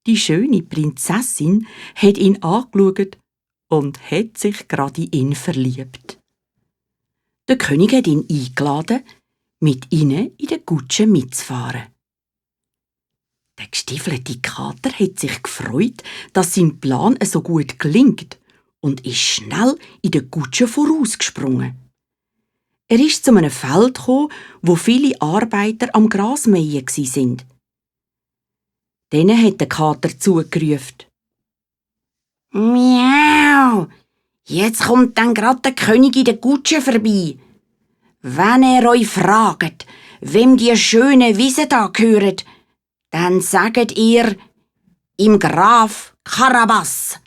Die schöne Prinzessin hat ihn angeschaut und hat sich gerade in ihn verliebt. Der König hat ihn eingeladen, mit ihnen in der Kutsche mitzufahren. Der gestiefelte Kater hat sich gefreut, dass sein Plan so gut gelingt und ist schnell in der Kutsche vorausgesprungen. Er ist zu einem Feld gekommen, wo viele Arbeiter am Grasmähen waren. Denen hat der Kater zugerufen: «Miau! Jetzt kommt dann grad der König in der Kutsche vorbei. Wenn er euch fragt, wem die schönen Wiesen da gehören, dann sagt ihr, im Graf Karabas.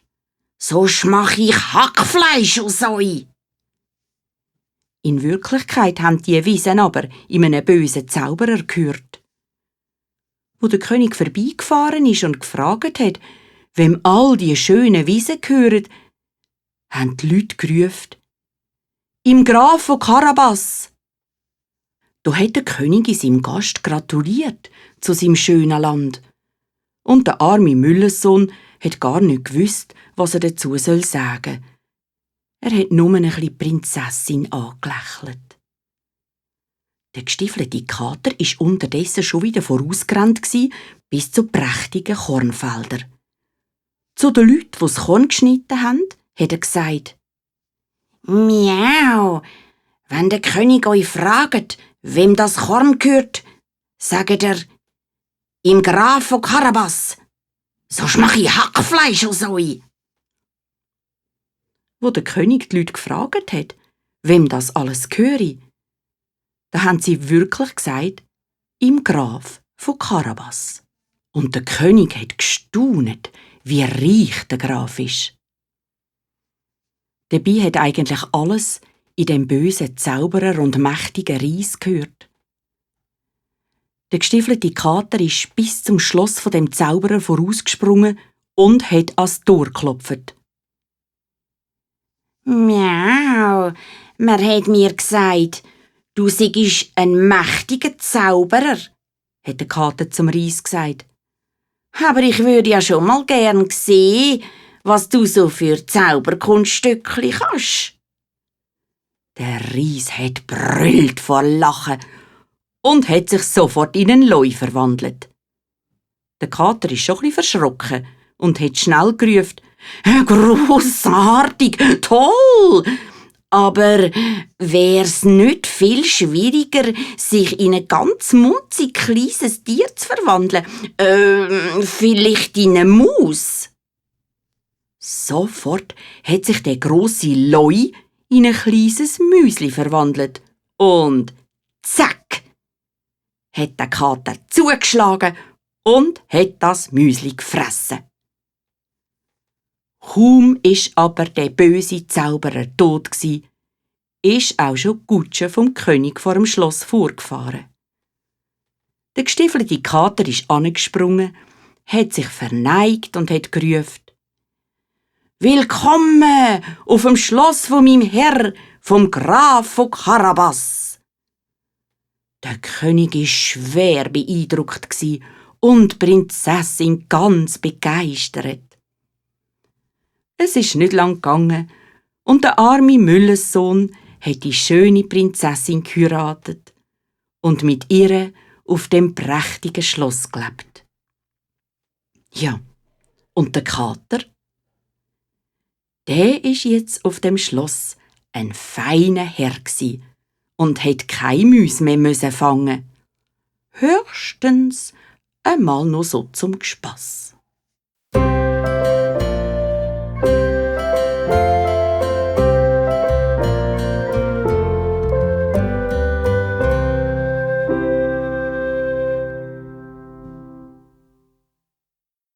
Sonst mach ich Hackfleisch aus euch.» In Wirklichkeit haben die Wiesen aber in einem bösen Zauberer gehört. Wo der König vorbeigefahren ist und gefragt hat, wem all die schönen Wiesen gehören, haben die Leute gerufen: «Im Graf von Karabas!» Da hat der König seinem Gast gratuliert zu seinem schönen Land. Und der arme Müllerssohn hat gar nicht gewusst, was er dazu sagen soll. Er hat nur ein bisschen die Prinzessin angelächelt. Der gestiefelte Kater war unterdessen schon wieder vorausgerannt bis zu prächtigen Kornfeldern. Zu den Leuten, die das Korn geschnitten haben, hat er gesagt: «Miau! Wenn der König euch fragt, wem das Korn gehört, sagt er, im Graf von Karabas. Sonst mach ich Hackfleisch aus euch.» Wo der König die Leute gefragt hat, wem das alles gehöre, da haben sie wirklich gesagt, im Graf von Karabas. Und der König hat gestaunet, wie reich der Graf ist. Dabei hat eigentlich alles in dem bösen Zauberer und mächtigen Reis gehört. Der gestiefelte Kater ist bis zum Schloss von dem Zauberer vorausgesprungen und hat ans Tor geklopft. «Miau, man hat mir gesagt, du seist ein mächtiger Zauberer», hat der Kater zum Reis gesagt. «Aber ich würde ja schon mal gern sehen, was du so für Zauberkunststückli kannst.» Der Reis hat brüllt vor Lachen und hat sich sofort in einen Leu verwandelt. Der Kater ist schon ein bisschen verschrocken und hat schnell gerufen: «Grossartig, toll! Aber wär's nicht viel schwieriger, sich in ein ganz munzig kleines Tier zu verwandeln? Vielleicht in eine Maus?» Sofort hat sich der grosse Leu in ein kleines Müsli verwandelt. Und zack! Hat der Kater zugeschlagen und hat das Müsli gefressen. Kaum ist aber der böse Zauberer tot gsi, ist auch schon die Kutsche vom König vor dem Schloss vorgefahren. Der gestiefelte Kater ist angesprungen, hat sich verneigt und hat gerufen: «Willkommen auf dem Schloss von meinem Herr, vom Graf von Karabas!» Der König war schwer beeindruckt und die Prinzessin ganz begeistert. Es ist nicht lang gegangen und der arme Müllerssohn hat die schöne Prinzessin geheiratet und mit ihr auf dem prächtigen Schloss gelebt. Ja, und der Kater? Der ist jetzt auf dem Schloss ein feiner Herr und hat keine Mäuse mehr fangen. Höchstens einmal noch so zum Spass.